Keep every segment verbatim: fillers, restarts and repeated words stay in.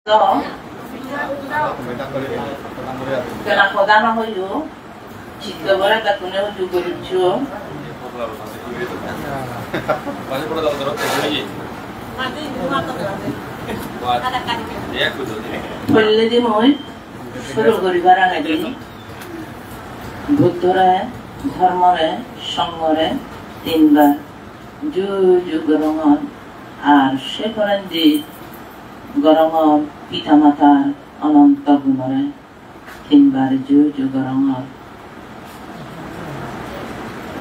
To, kena hoda no hoyo, chitto bore bekkune uju goricho. Polledi mui suru goribar agedi Buddhore, Dhormore, Songhore tinbar ju ju gorongor, ar se porendi gorongor pita matar ononto gunore tinbar ju ju gorongor.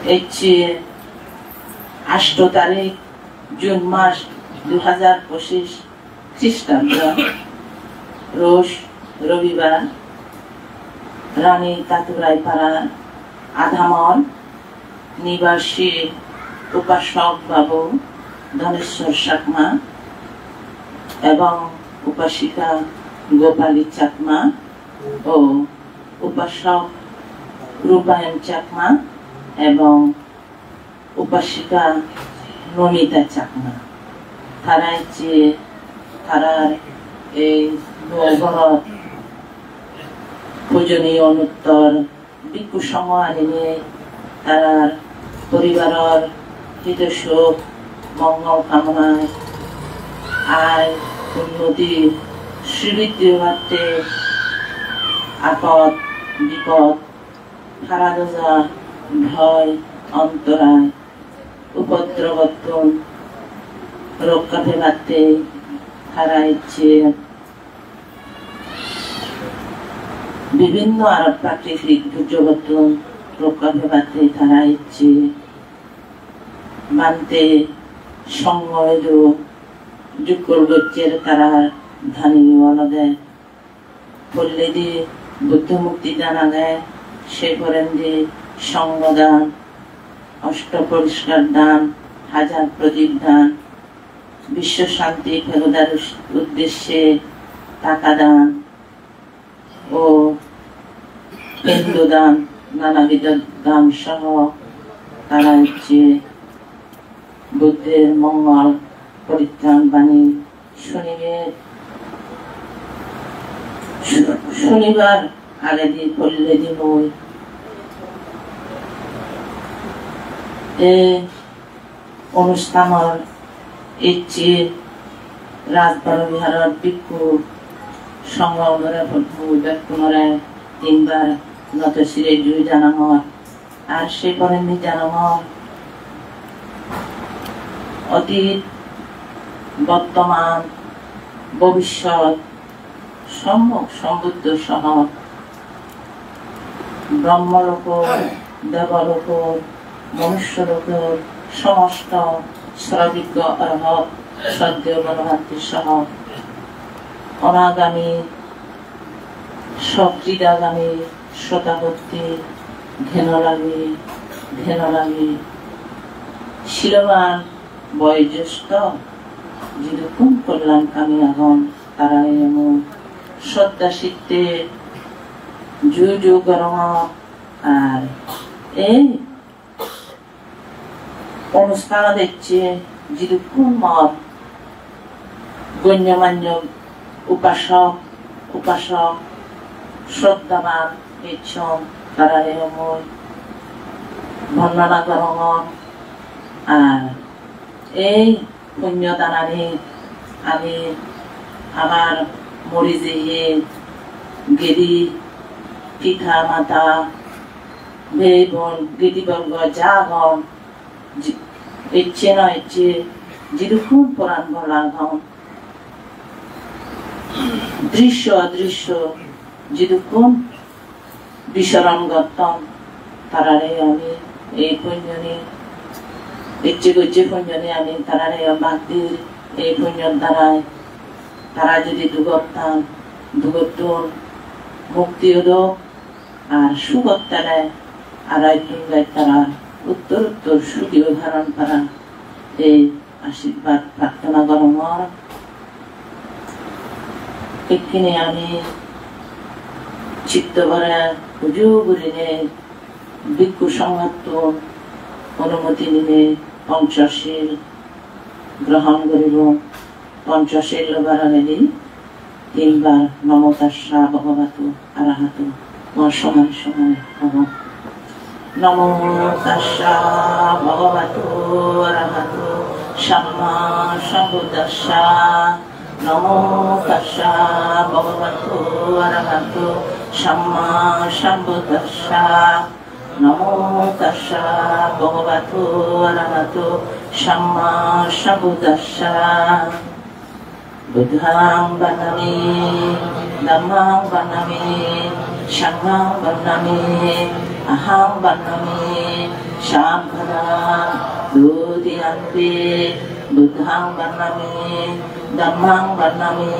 Ecche asto tarik June mas dui hajar pochis Christabdo, rosh robibar, Rani Taturai Para adamor nibasi upasok babu Dhaneshwar Chakma ebong upasika Gopali Chakma o upasok Rupayan Chakma ebong upasika Nomita Chakma. Tara ecche tarar ei nuo gorot pujoniyo onuttor bhikkhu songho aninei tarar poribaror hito suk mongol kamonai, ai unnoti sribiddhi obatte, apod bipod, paradoja, bhoy, ontorai, upodrobottun rokka pebatte tara ecche. Bibhinno aro prakritik durjogottun rokka pebatte tara ecche. Bhante, songho idu jukkur goccher, tarar daniyo olode polledi Buddho murti dan age, se porendi songho dan, osto poriskar dan, hajar prodip dan, biswo shanti peboddar us-, uddeshye taka dan o pendo dan, nanabidho dan soho tara ecche Buddher mongol poritran bani sunibar, su-, sunibar agedi polledi mui ei onusthanot ecche Rajbaro Biharor bhikkhu songho unore mui bekkunore tinbar noto sire ju janangor. Ar se porendi janongor, otit, bottoman, bobissot, sommok sombuddho soho Brahmalokor, Debalokor, Manussholokor somosto sroddheyo Arahat, sroddheyo Bonobhanti soho Anagami, Sokridagami, Sotapatti, Dhenolami, Dhenolami, Siloban, Boyojyostho, jidukkun kollan kami agon, tarare mui sroddha chitte ju ju gorongor. Ar ei onusthanot ecche jidukkun mor gonyo manyo upasok, upasok, sroddhaban ecchon, tarareyo mui bondona gorongor. Ar ei punyo danani ami amar mori jeye gedi pita mata, bhei bon, gedi borgo ja agon, ji-, ecche no ecche, jidukkun poran bola agon, drishyo odrishyo jidukkun bichoron gotton, tarare ami ei punyoni, ecche gocche punyoni ami tarare bhag dir, ei punyor darai tara jodi dugot tan, dugottun mukti odok, ar sugot tele aro ettun bej tara uttor uttor sugi oi paron para, ei ashirbad prarthona gorongor. Ekkene ami chitto bore uju gurinei bhikkhu songhottun onumoti ninei Panchashil grohon guribong. Panchashil lobar agedi Tinbar namo tassa bhagavato arahato, mo somane somane hobo. Namo tassa bhagavato arahato samma sambuddhassa. Namo tassa bhagavato arahato samma sambuddhassa. Namo tassa bhagavato arahato samma sambuddhassa. Buddhaṃ vandāmi, dhammaṃ vandāmi, saṅghaṃ vandāmi, ahaṃ vandāmi sabbadā. Dutiyampi buddhaṃ vandāmi, dhammaṃ vandāmi,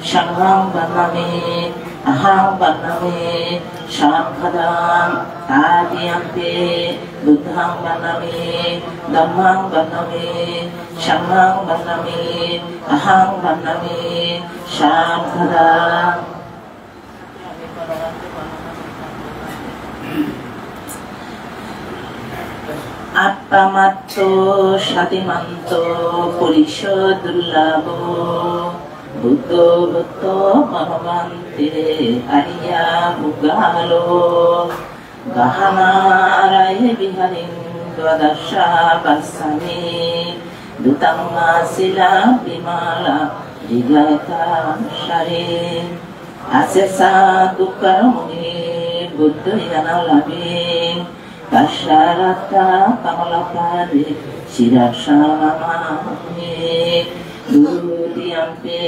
saṅghaṃ vandāmi, ahaṃ vandāmi sabbadā. Tatiyampi buddhaṃ vandāmi, dhammaṃ vandāmi, saṅghaṃ vandāmi, ahaṃ vandāmi sabbadā. Appamatto satimanto puriso dullabho, buddho bhutto mano bhante ariya puggalo. Gahāna āraye vihāriṃ dvādasa vassāni, duttamā sīlā vimālā digayikacārī. Asesā dukkhadamā buddho ñāṇalābhiṃ, pacchātattā kamalapāde sirasā namāmi. Dutiyampi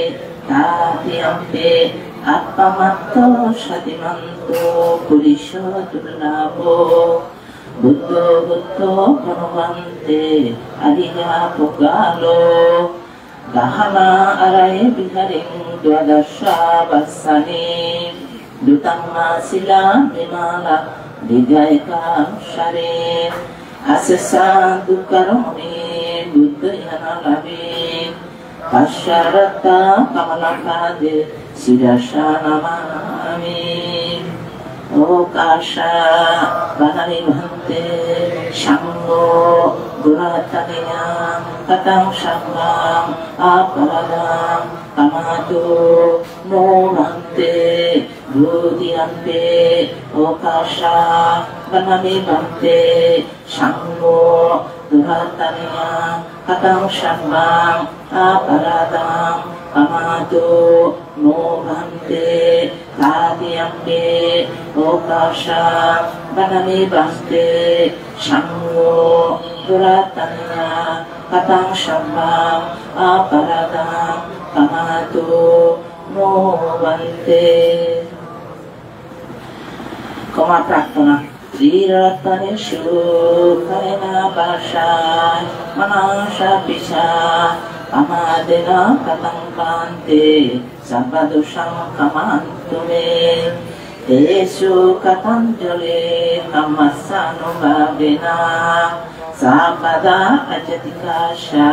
tatiyampi appamatto satimanto puriso dullabho, buddho bhutto mano bhante ariya puggalo. Gahāna āraye vihāriṃ dvādasa vassāni, duttamā sīlā vimālā digayikacārī. Asesā dukkhadamā buddho ñāṇalābhiṃ, pacchātattā kamalapāde sirasā namāmi. Okāsa vandāmi bhante, saṅgho durattaneyya, kataṃ sabbaṃ aparādhaṃ khamatu no bhante. Dutiyampi okāsa vandāmi bhante, saṅgho durattaneyya, kataṃ sabbaṃ aparādhaṃ khamatu no bhante. Tatiyampi okāsa vandāmi bhante, saṅgho durattaneyya, kataṃ sabbaṃ aparādhaṃ khamatu no bhante. Khoma prarthona. Triratnesu kayena vācā manasā va ca, pamādena kataṃ bhante sabbadosaṃ khamattu me. Tesu katanjali dhammassānubhāvena sabbadā ācikkhassa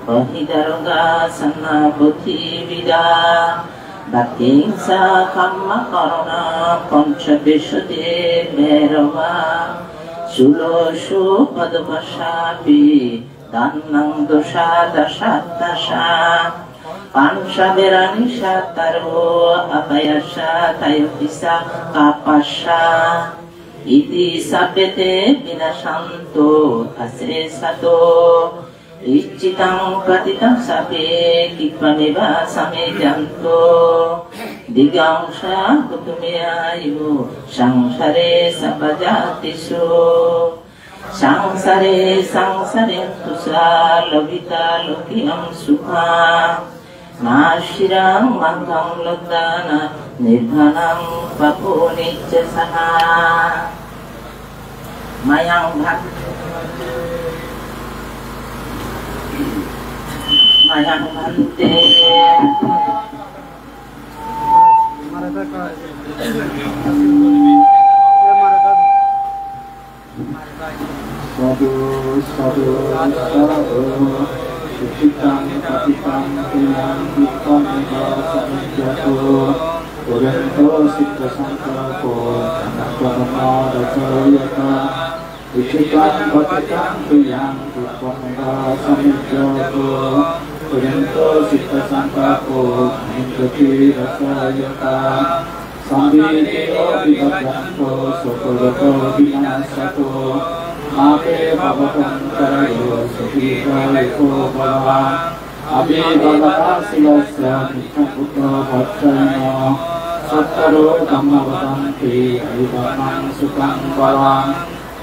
bahiddhārogā saṇhā buddhividhā. Bhātiṃ ca kammakāraṇā pañcavīsati bherabā, sulosu padupāsāpi dānaṃ dosā dasatthasā. Pañca verāni cattāro apāyāsā tayogīsā kappasā. Iti sabbe te vinassantu asesato. Icchitaṃ patthitaṃ sambhave khippaṃ meva samijjhatu. Dīghaṃ ca bhavatu me āyu saṃsāre sabbajātisu. Saṃsāre saṃsārahiṃ ca lābhitvā lokiyaṃ sukhaṃ. Nāsaraṃ maggaṃ lokanānaṃ nibbānaṃ pāpū niccasahaṃ. Mayaṃ bhante. Mayaṃ bhante. Sādhu, sādhu, sādhu. Icchitaṃ patthitaṃ tuyhaṃ khippaṃ meva samijjhatu. Pūrentu cittasaṅkappo cando paṇṇaraso yathā. Icchitaṃ patthitaṃ tuyhaṃ khippaṃ meva samijjhatu. Puryanto cittasaṅkappo anicca vata accayanto, saṅkhitti abhikkhanto sokko rogavinassako, mā te bhavatvantarāyo sukhī dīghāyuko bhava. Abhivādanasīlassa niccaṃ vuḍḍhāpacāyino, cattāro dhammā vaḍḍhanti āyu vaṇṇaṃ sukhaṃ balaṃ.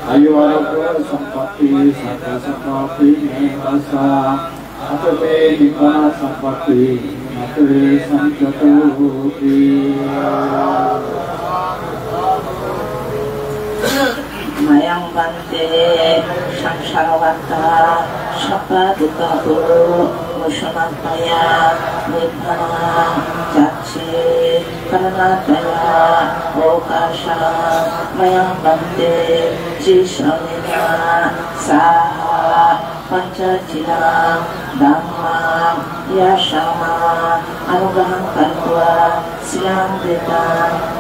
Āyu ārogya sampatti sagga sambodhi me vassa, athopi nibbānasampatti mā te saṃsatoti. Mayaṃ bhante saṃsāravatā sabbadukkhā mocanāya nibbānāya ca ṭhānattaya okāsaṃ mayaṃ bhante tisaraṇena saha pañca sīlaṃ dhammaṃ yācāma, anuggarahaṃ katvā sīlaṃ detha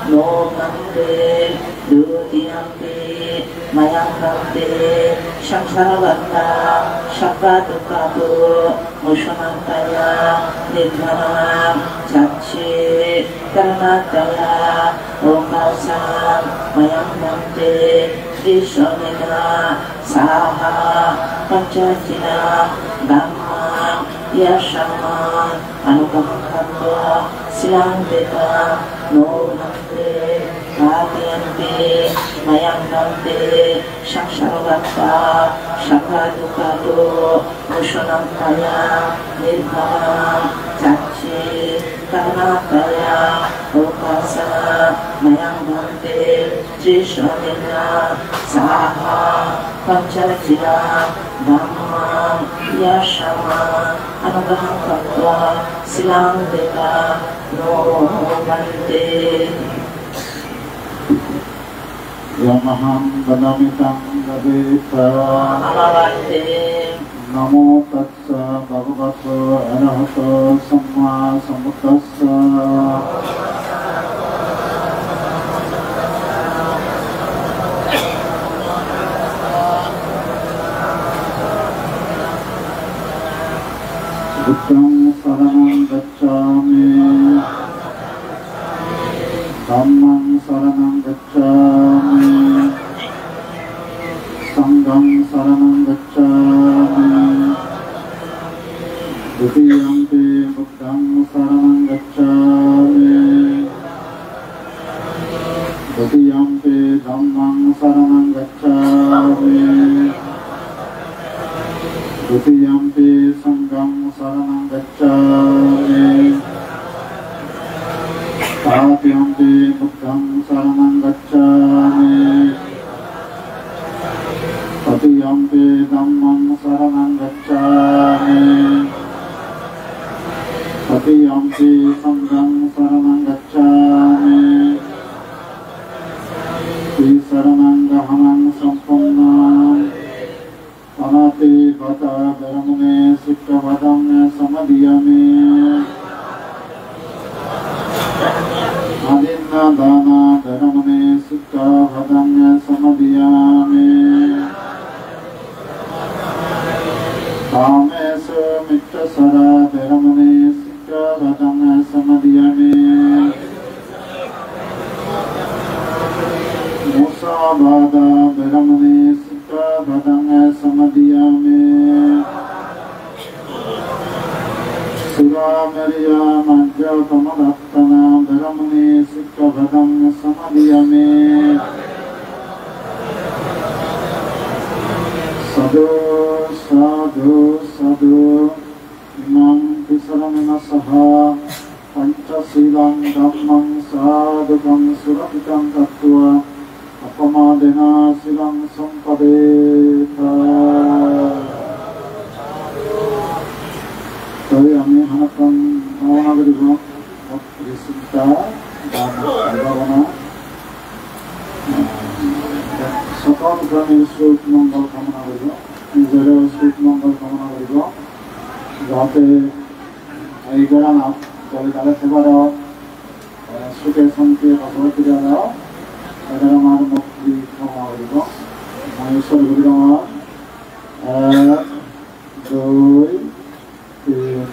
no bhante. Dutiyampi mayaṃ bhante saṃsāravatā sabbadukkhā mocanāya nibbānāya ca ṭhānattaya okāsaṃ mayaṃ bhante tisaraṇena saha pañca sīlaṃ dhammaṃ yācāma, anuggarahaṃ katvā sīlaṃ detha no bhante. Tatiyampi mayaṃ bhante saṃsāravatā sabbadukkhā mocanāya nibbānāya ca ṭhānattaya okāsaṃ mayaṃ bhante tisaraṇena saha pañca sīlaṃ dhammaṃ yācāma, anuggarahaṃ katvā sīlaṃ detha no bhante. Yamahaṃ vadāmi taṃ paṭipadā. Namo tassa bhagavato arahato sammāsambuddhassa. Buddhaṃ saraṇaṃ gacchāmi. Dhammaṃ saraṇaṃ gacchāmi. Saṅghaṃ saraṇaṃ gacchāmi. Dutiyampi buddhaṃ saraṇaṃ gacchāmi. Dutiyampi dhammaṃ saraṇaṃ gacchāmi. Dutiyampi saṅghaṃ saraṇaṃ gacchāmi. Tatiyampi buddhaṃ saraṇaṃ gacchāmi. Tatiyampi dhammaṃ saraṇaṃ gacchāmi. Tatiyampi saṅghaṃ saraṇaṃ gacchāmi. Tisaraṇaṃ gahaṇaṃ sampannaṃ. Pāṇātipātā veramaṇī sikkhāpadaṃ samādiyāmi. Adinnādānā veramaṇī sikkhāpadaṃ samādiyāmi. Kāmesu micchācārā veramaṇī sikkhāpadaṃ samādiyāmi. Musāvādā veramaṇī sikkhāpadaṃ samādiyāmi. Surāmerayamajjapamādaṭṭhānā veramaṇī sikkhāpadaṃ samādiyāmi. Sādhu, sādhu, sādhu. Imaṃ tisaraṇena saha pañca sīlaṃ dhammaṃ sādhukaṃ surakkhitaṃ katvā appamādena sīlaṃ sampādetha. Toi ami hamakkai bhabona guribong, Moitri Citta ba Moitri Bhabona. Sokol pranir suk mongol kamona guribong, nijoro suk mongol kamona guribong, jate ei ghoranot jole dale thei paro, eh, suke santiye bosobas guri paro, ei dhoronor moitri kamona guribong. Mui suru guribong, ek, dui, tin.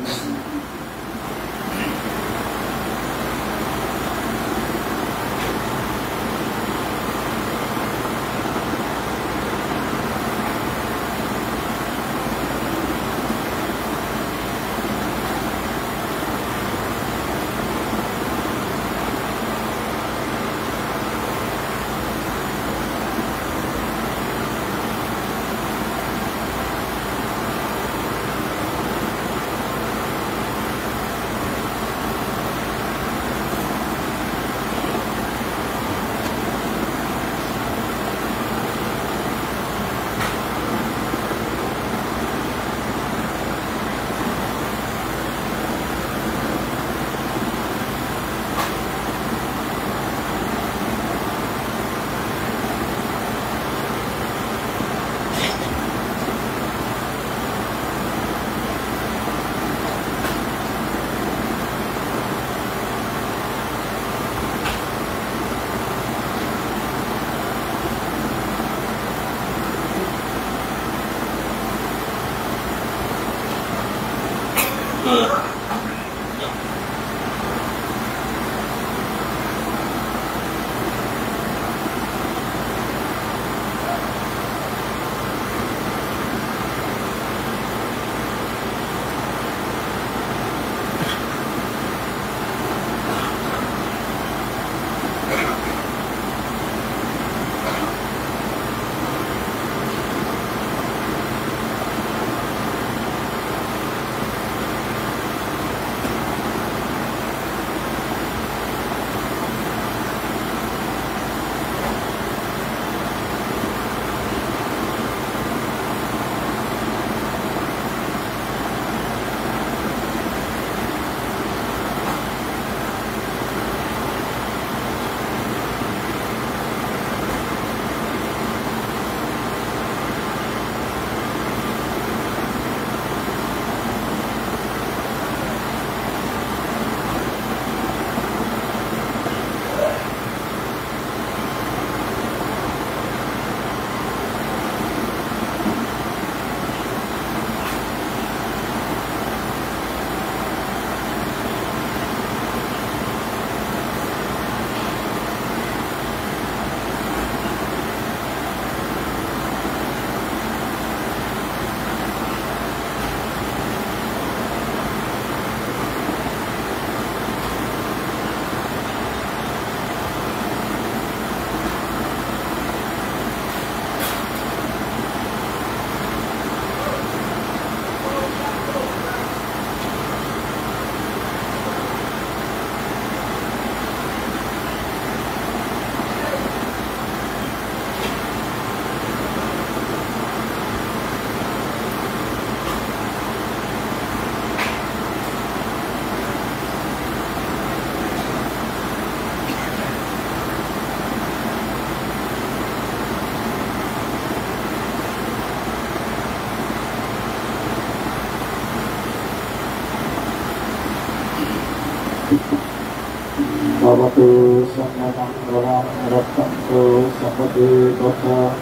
Bhavatu sabbamaṅgalaṃ, rakkhantu sabbadevatā,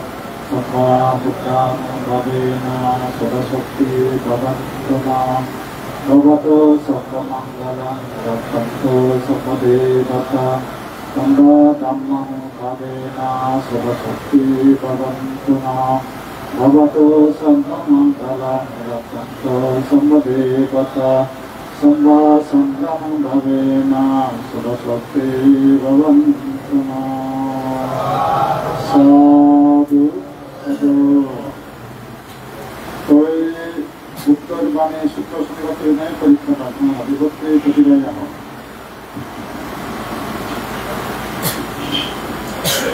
sabbabuddhānubhāvena sadā sotthī bhavantu nā. Bhavatu sabbamaṅgalaṃ, rakkhantu sabbadevatā, sabbadhammānubhāvena sadā sotthī bhavantu nā. Bhavatu sabbamaṅgalaṃ, rakkhantu sabbadevatā, sabbasaṅghānubhāvena sadā sotthī bhavantu nā. Sādhu, sādhu. Toi Buddhor bani sutro songhote nei porikkhya prarthona, bibhutti protibhaya ho.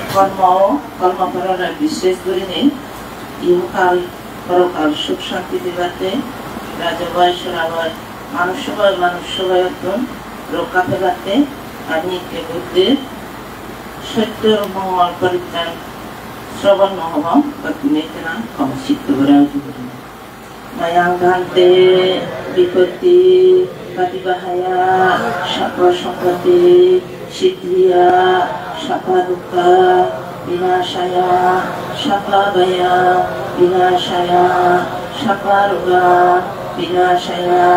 Kormo, kormo pholore bisses gurinei ihokal porokal suk santi pebatte, rajobai sorabai, manush sobai manush sobaiottun rokka pebatte, ami ikke Buddhor sottor mongol porittan srobon mohobong, gottine tena kom sitto gora uju gurinei. Mayaṃ bhante vipatti paṭibāhāya sabbasampattisiddhiyā sabbadukkha vināsāya sabbabhaya vināsāya sabbaroga vināsāya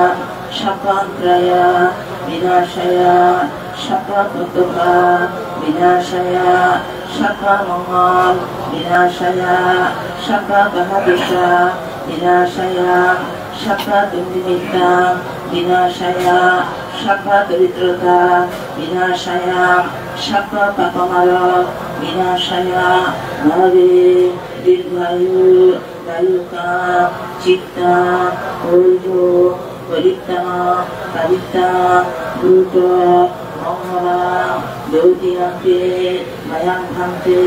sabbantarāya vināsāya sabbapattapa vināsāya sabbamangal vināsāya sabbagahadosha vināsāya sabbadunnimitta vināsāya sabbadaridrata vināsāya sabbapapamara vināsāya bhave dirghāyu dāyakaṃ cittaṃ ujūṃ parittaṃ parittaṃ brūtha maṅgalaṃ. Dutiyampi mayaṃ bhante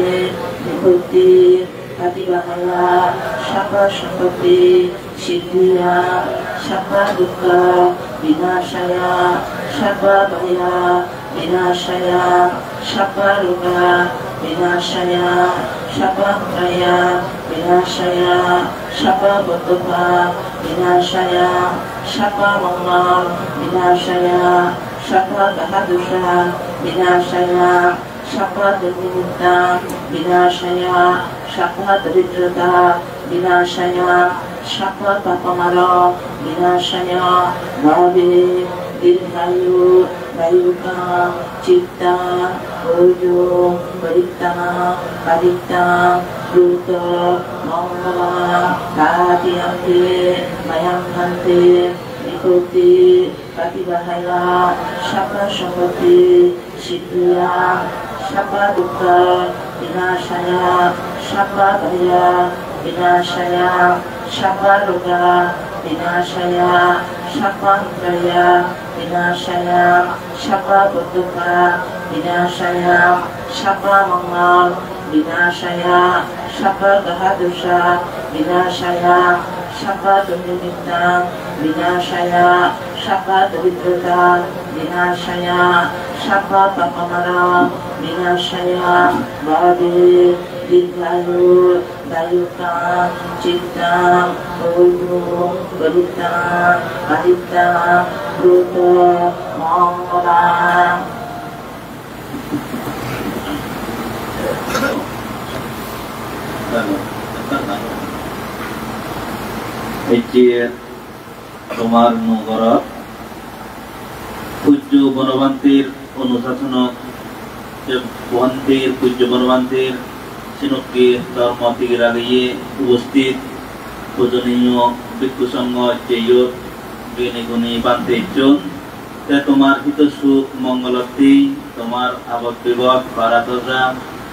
vipatti paṭibāhāya sabbasampattisiddhiyā sabbadukkha vināsāya sabbabhaya vināsāya sabbaroga vināsāya sabbantarāya vināsāya sabbapattapa vināsāya sabbamangal vināsāya sabbagahadosha vināsāya sabbadunnimitta vināsāya sabbadaridrata vināsāya sabbapapamara vināsāya bhave dirghāyu dāyakaṃ cittaṃ ujūṃ parittaṃ parittaṃ brūtha maṅgalaṃ. Tatiyampi mayaṃ bhante vipatti paṭibāhāya sabbasampattisiddhiyā sabbadukkha vināsāya sabbabhaya vināsāya sabbaroga vināsāya sabbantarāya vināsāya sabbapattapa vināsāya sabbamangal vināsāya sabbagahadosha vināsāya sabbadunnimitta vināsāya sabbadaridrata vināsāya sabbapapamara vināsāya bhave dirghāyu dāyakaṃ cittaṃ ujūṃ parittaṃ parittaṃ brūtha maṅgalaṃ. Ecche tomar nuo gorot pujjo Bonobhantir onusasonot, je bhantir, pujjo Bonobhantir sinokke dhormo tige rageye ubosthit pujoniyo bhikkhu songho ecche iyot gyani guni bhante ecchon. Te tomar hito suk mongolottei tomar abot bibod, bara doja,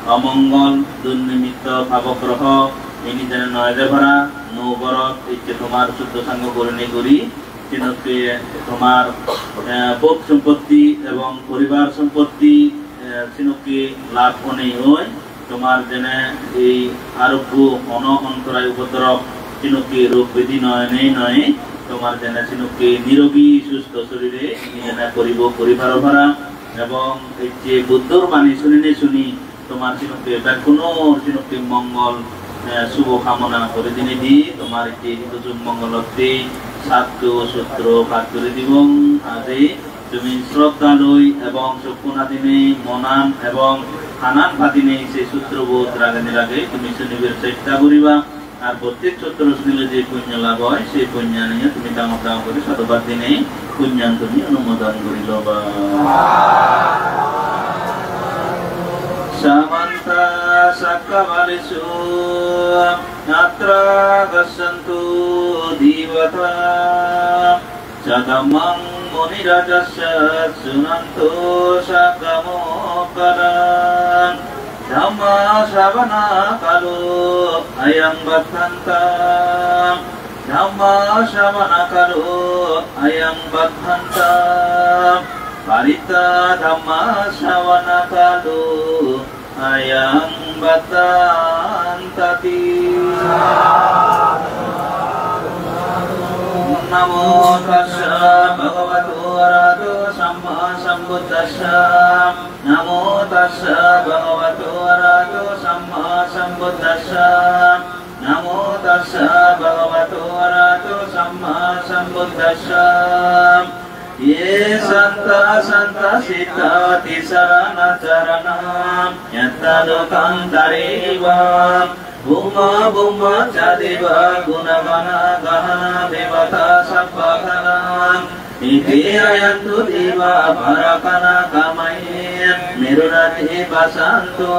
omongol, dunnimitto, paboggroho, ini jene no ede para, nuo gorot ecche tomar suddho sangho gurinei guri, sinokke tomar, eh, bhog sompotti ebong poribar sompotti, eh, sinokke labh onei oi, tomar jene ei aroggo, hono ontorai upodrob, sinokke rog bedi noi, nei noi, tomar jene sinokke nirogi sustho sorire ini jene poribhog guri paro para, ebong ecche Buddhor bani suninei suni tomar sinokke bekkunor sinokke mongol, eh, subo kamona guri dinei di, tomar ecche hito suk mongolottei satto sutro pat guri dibong aji. Tumi shroddha loi ebong chokku nadinei, monan ebong hanan padinei se sutrobot ragei ragei tumi sunibar chesta guriba. Ar prottek sutro sunile je punyo labh oi, se punyaniyo tumi dangor dangor guri sadhubad dinei punyan tumi onumodon guri loba. Samanta cakkavalesu, atra gacchantu devatā, saddhammaṃ munirājassa, suṇantu saggamokkhadaṃ. Dhammassavanakālo ayambhadantā. Dhammassavanakālo ayambhadantā. Parittā dhammassavanakālo ayambhadantati. Namo tassa bhagavato arahato sammāsambuddhassa. Namo tassa bhagavato arahato sammāsambuddhassa. Namo tassa bhagavato arahato sammāsambuddhassa. Ye santo santo citta tisaraṇaṃ saraṇaṃ yattha lokantare va, bhummā bhummā ca devā gunagaṇagahana devatā sabbakālaṃ itiyayantu devā barakanakamaye merurati pasanto.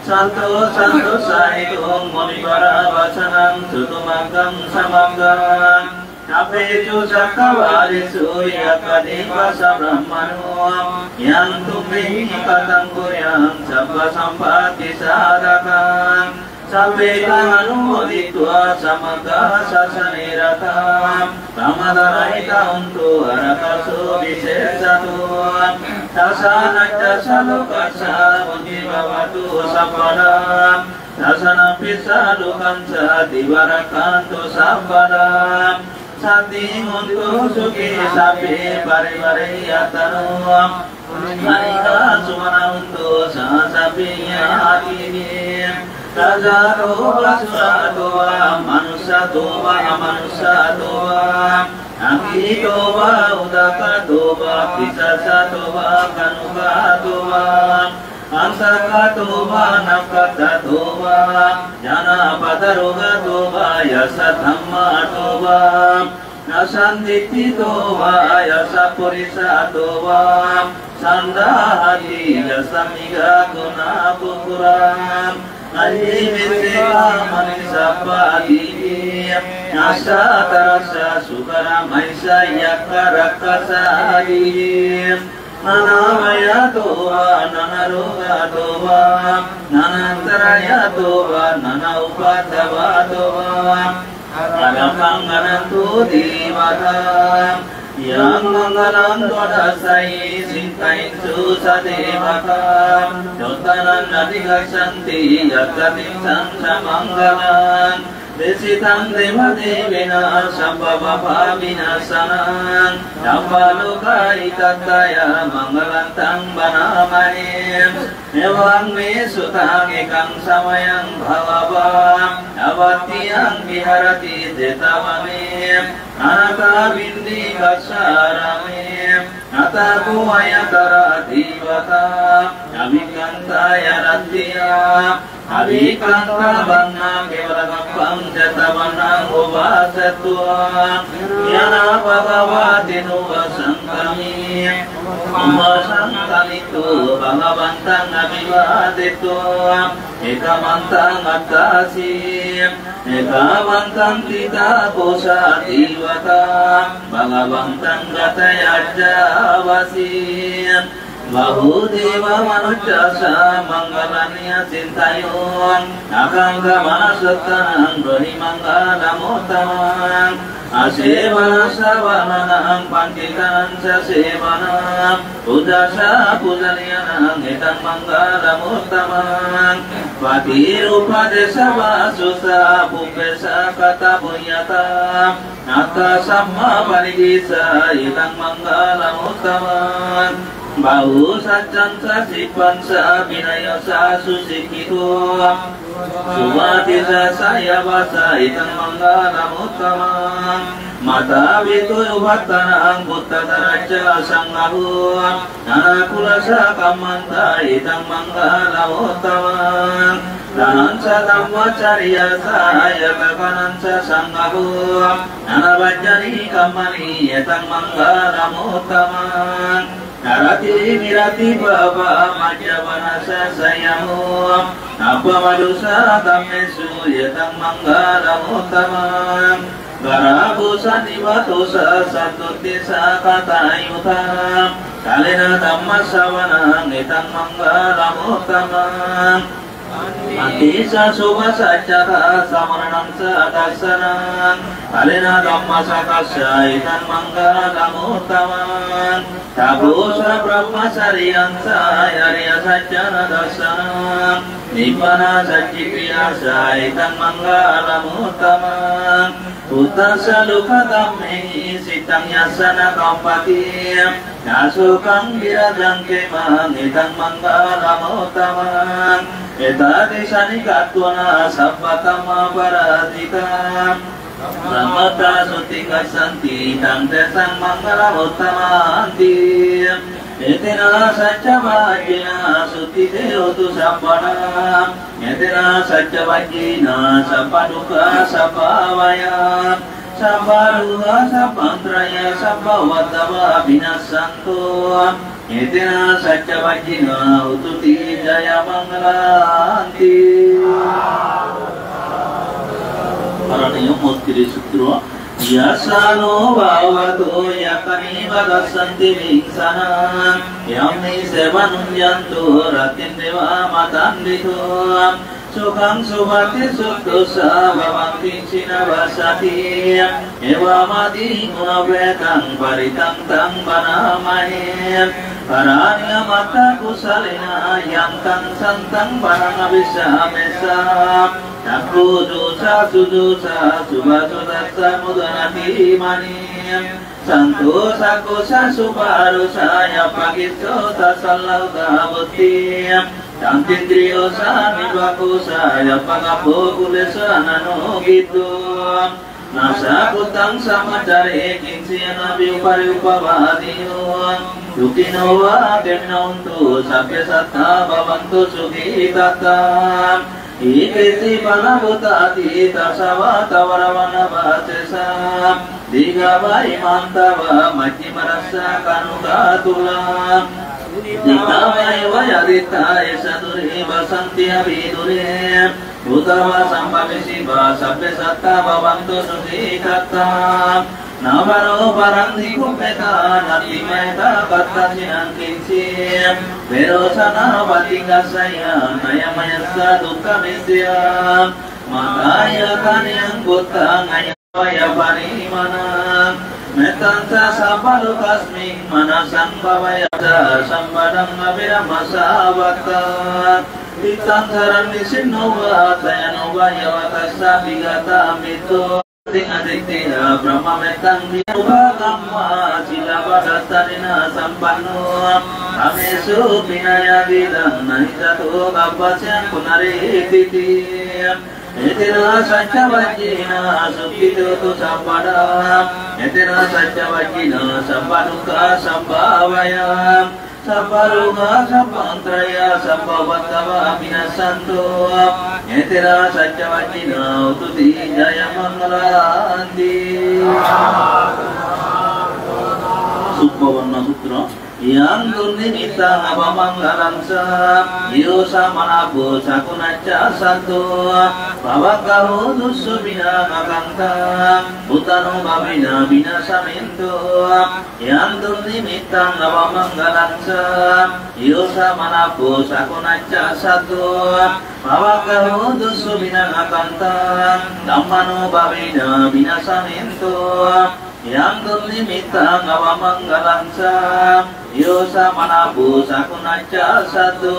Santo santo sahito munivarā vacanam sutvā kan samagga. Sabbesu cakkavalesu yakkha devā ca brahmano. Yaṃ tumhehi kathaṃ guhyaṃ sabbasampattisādhakaṃ. Sabbe taṃ anumoditvā samaggā sāsane ratā. Pamādarahitāhontu arahaso visesatā. Sāsanassa lokassa vuḍḍhī bhavatu sabbadā. Sāsanampi ca lokassā dvā rakkhantu sabbadā. Saddhiṃ hontu sukhī sabbe parivāre attano. Anīghā sumanā hontu saha sabbe ñātibhi. Rājato vā corato vā manussato vā amanussato vā, aggito vā udakato vā pisācato vā khāṇukato vā antakato vā nakkhattato vā janapadarogato vā yassa dhammato vā yassa diṭṭhito vā yassa purisato vā saṇḍahati yassa miga goṇapuggala. Ahi vicchikamaṇisappadīhi yassa tarassa sūkaramahi ca yakkharakkhasadīhi. Nānābhayato vā nānārogato vā nānāantarāyato vā nānāupaddavato vā ārakkhaṃ gaṇhantu devatā. Yaṃ maṅgalaṃ dvādasāhi siddhiṃ ca devatā sotthanānadhigacchati yattha tesaṃ ca maṅgalaṃ. Icchitaṃ devadevena sabbapāpavināsanaṃ sabbalokahitattaya maṅgalantaṃ bhaṇāmahe. Evaṃ me sutaṃ ekaṃ samayaṃ bhagavā sāvatthiyaṃ viharati jetavane anāthapiṇḍikassa ārāme. Atha kho ayātrā devatā abhikkantā āratyā abhikkantā bhaṇāma kevalakappaṃ jetavanaṃ upasetvā yānā bhagavā tenopasaṅkami. Upasaṅkamitva bhagavantaṃ abhivādetvā ekamantaṃ aṭṭhāsi. Ekamantaṃ ṭhitā kho sā devatā bhagavantaṃ gathāya cāvasi. Bahū devā manussā ca maṅgalāni acintayuṃ ākaṅkhamānā sotthānaṃ brūhi maṅgalamuttamaṃ. Asevanā savanaṃ paṇḍitānañca sevanā pūjā ca pūjanīyānaṃ etaṃ maṅgalamuttamaṃ. Paṭirūpadesavāso ca pubbe ca katapuññatā attasammāpaṇidhi ca etaṃ maṅgalamuttamaṃ. Bāhusaccañca sippañca vinayo ca susikkhito subhāsi ca seyyathā ca etaṃ maṅgalamuttamaṃ. Mātā pitū upaṭṭhānaṃ puttadārassa saṅgaho, anākulassa kammantā etaṃ maṅgalam uttamanti. Dānañca dhammacariyassa ñātakānañca saṅgaho, anavajjāni kammāni etaṃ maṅgalam uttamanti. Āratī viratī pāpā majjapānā ca saññamo, appamādo ca dhammesu etaṃ maṅgalam uttamanti. Gāravo ca nivāto ca santuṭṭhī ca kataññutā, kālena dhammassavanaṃ etaṃ maṅgalam uttamanti. Khantī ca sovacassatā samaṇānañca dassanaṃ, kālena dhammasākacchā etaṃ maṅgalam uttamanti. Tapo ca brahmacariyañca ariyasaccāna dassanaṃ, nibbānasacchikiriyā ca etaṃ maṅgalam uttamanti. Putassa lokadhammehi cittaṃ yassa na kampati, na sokam virajaṃ khemaṃ etaṃ maṅgalam uttamanti. Etādisāni katvāna sabbatthamaparājitā, sabbattha sotthiṃ gacchanti taṃ tesaṃ maṅgalam uttamanti. Etena saccavajjena sotthi te hotu sabbadā. Etena saccavajjena sabbadukkhā sabbabhayā sabbarogā sabbantarāyā sabbupaddavā vinassantu. Etena saccavajjena hotu te jayamaṅgalāni. Karaṇīyo Maitreyi Sutro. Yassānubhāvato yakkhāni pagassanti bhiṃsanaṃ, yaṃ nisevanuññantu rattindivamatandito. Sukhaṃ supati sutto ca bhavanti cīnabassati, evamādiguṇūpetaṃ parittaṃ taṃ bhaṇāmahe. Karaṇīyamatthakusalena yaṃ taṃ santaṃ bhaṇāma vissāmecca. Sakko dussa sudussa subhasuttassa mudarati mani. Santo sakko ca subharo ca yappakicco tassa lahukavutti. Santindriyo ca nipako ca yappagabbho kulesu ananugiddho. Na ca khuddaṃ samācare kiñci yena pupare upapādiyo. Sukhino va khemino hontu sabbe sattā bhavantu sukhitattā. Ye keci pāṇabhūtatthi tasā vā thāvarā vanabbhasesā, dīghā vā imantā vā majjhimā rassakāṇukathūlā. Diṭṭhā vā ye va yathīdaṃ esā dūre vasanti avidūre. Bhūtā vā sambhavesī vā sabbe sattā bhavantu sukhitattā. Na paro paraṃ nikubbetha, natthi mayatha katthaci naṃ kiñci. Verocanā paṭighasaññā, nāññamaññassa dukkhamiccheyya. Mātā yathā niyaṃ puttaṃ, ayaṃ vā yathā niyaṃ manā. Mettañca sabbalokasmiṃ, mānasaṃ bhāvaye ca sabbadaṃ abhiramāsi vata. Tiṭṭhaṃ caraṃ nisinno vā, sayāno vā yāvatassa vigatamiddho. Tiṭṭhaṃ adhiṭṭheyya, brahmamettaṃ viya upagamma, sīlabbatadanena sampanno, kāmesu vineyya gedhaṃ, na hi jātu gabbhaseyyaṃ punaretīti. Etena saccavajjena sotthi te hotu sabbadā. Etena saccavajjena sabbadukkhā sabbabhayā sabbarogā sabbantarāyā sabbupaddavā vinassantu. Etena saccavajjena hotu te jayamaṅgalāni. Suppavanna sutra. Yaṃ dunnimittaṃ avamaṅgalañca, yo ca manāpo ca khuṇassa saddo, pāpaggaho dussupinaṃ akantaṃ, buddhānubhāvena vināsamentu. Yaṃ dunnimittaṃ avamaṅgalañca, yo ca manāpo ca khuṇassa saddo, pāpaggaho dussupinaṃ akantaṃ, dhammānubhāvena vināsamentu. Yaṃ dunnimittaṃ avamaṅgalañca, yo ca manāpo ca khuṇassa saddo,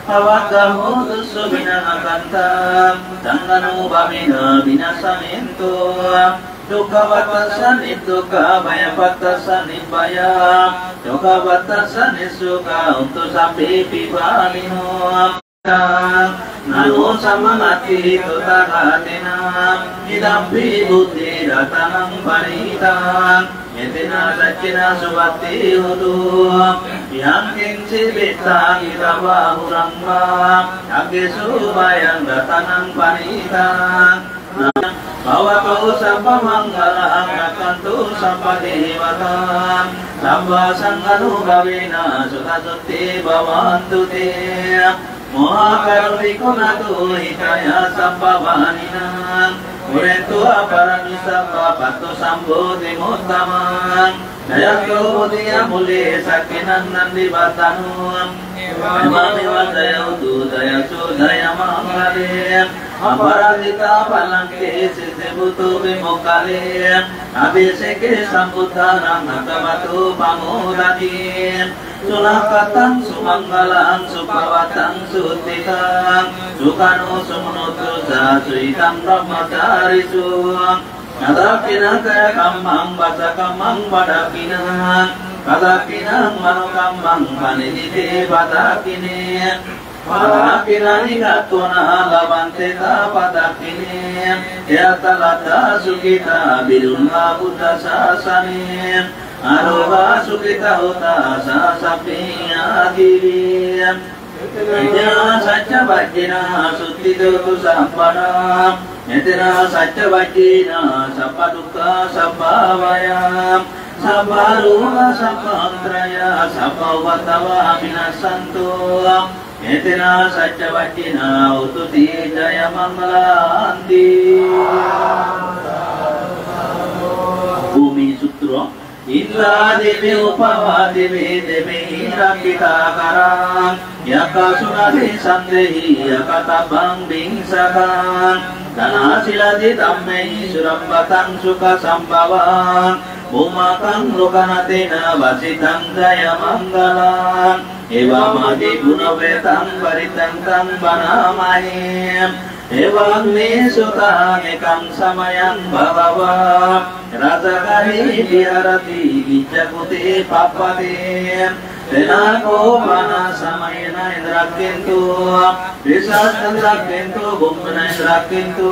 pāpaggaho dussupinaṃ akantaṃ, saṅghānubhāvena vināsamentu. Dukkhappattassa niddukkhā, bhayappattassa nibbhayā, sokappattassa nissokā, hontu sabbepi pāṇino. Nano samaṃ atthi tathāgatena, idampi buddhe ratanam paṇītaṃ, etena saccena suvatthi hotu. Yaṃ kiñci vittaṃ idha vā huraṃ vā, saggesu vā yaṃ ratanam paṇītaṃ, bhavatu sabbamaṅgalaṃ, rakkhantu sabbadevatā, sabbasaṅghānubhāvena sadā sotthī bhavantu te. Mahākāruṇiko nātho hitāya sabbapāṇinaṃ, pūrentu apparantu sabbā patto sambodhimuttamaṃ. Jayanto bodhiyā mūle sakyānaṃ nandivaḍḍhano, evameva jaya hotu jayassu jayamaṅgale. Aparājitapallaṅke sīse paṭhavipokkhare, abhiseke sabbabuddhānaṃ aggappatto pamodati. Sunakkhattaṃ sumaṅgalaṃ supabhātaṃ suhuṭṭhitaṃ, sukhaṇo sumuhutto ca suyiṭṭhaṃ brahmacārisu. Padakkhiṇaṃ kāyakammaṃ vācākammaṃ padakkhiṇaṃ, padakkhiṇaṃ manokammaṃ paṇidhī te padakkhiṇe. Padakkhiṇāni katvāna labhantatthe padakkhiṇe. Te atthā laddhā sukhitā viruḷhā buddhasāsane, arogā sukhitā hotha saha sabbehi ñātibhi. Etena saccavajjena sotthī hotu sabbadā. Etena saccavajjena sabbadukkhā sabbabhayā, sabbarogā sabbantarāyā sabbaupaddavā vinassantu. Etena saccavajjena hotu te jayamaṅgalanti. Bhūmi sutro. Indradevī upavadevi devehi rakkhitā kārā, yakkhā suṇanti saṇḍehi akātabbaṃ viṃsakaṃ. Dānaṃ sīlaṃ dhammehi surabhataṃ sukhasambhavaṃ, bhūmakaṃ lokanathena bhāsitaṃ jayamaṅgalaṃ. Evamādiguṇopetāṃ parittaṃ taṃ bhaṇāmahe. Evaṃ me sutā anekaṃ samayaṃ bhagavā rājagahe viharati gijjakūṭe pabbaṭe. Tena kho pāṇasamaye nānyaṃ rakkhentu, pisācā nānyaṃ rakkhentu, bhūmī nānyaṃ rakkhentu,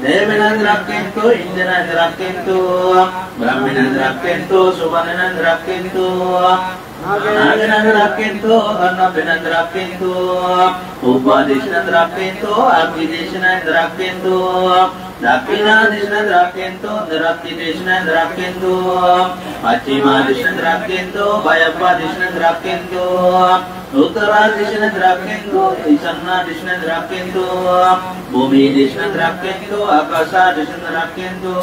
devā nānyaṃ rakkhentu, indrā nānyaṃ rakkhentu, brahmā nānyaṃ rakkhentu, supaṇṇā nānyaṃ rakkhentu. Nāgā nānyaṃ rakkhentu, gandhabbā nānyaṃ rakkhentu, pubba disā nānyaṃ rakkhentu, aggī disā nānyaṃ rakkhentu, dakkhiṇā disā nānyaṃ rakkhentu, naratthi disā nānyaṃ rakkhentu, pacchimā disā nānyaṃ rakkhentu, vāyavā disā nānyaṃ rakkhentu, uttarā disā nānyaṃ rakkhentu, āsannā disā nānyaṃ rakkhentu, bhūmi disā nānyaṃ rakkhentu, ākāsā disā nānyaṃ rakkhentu,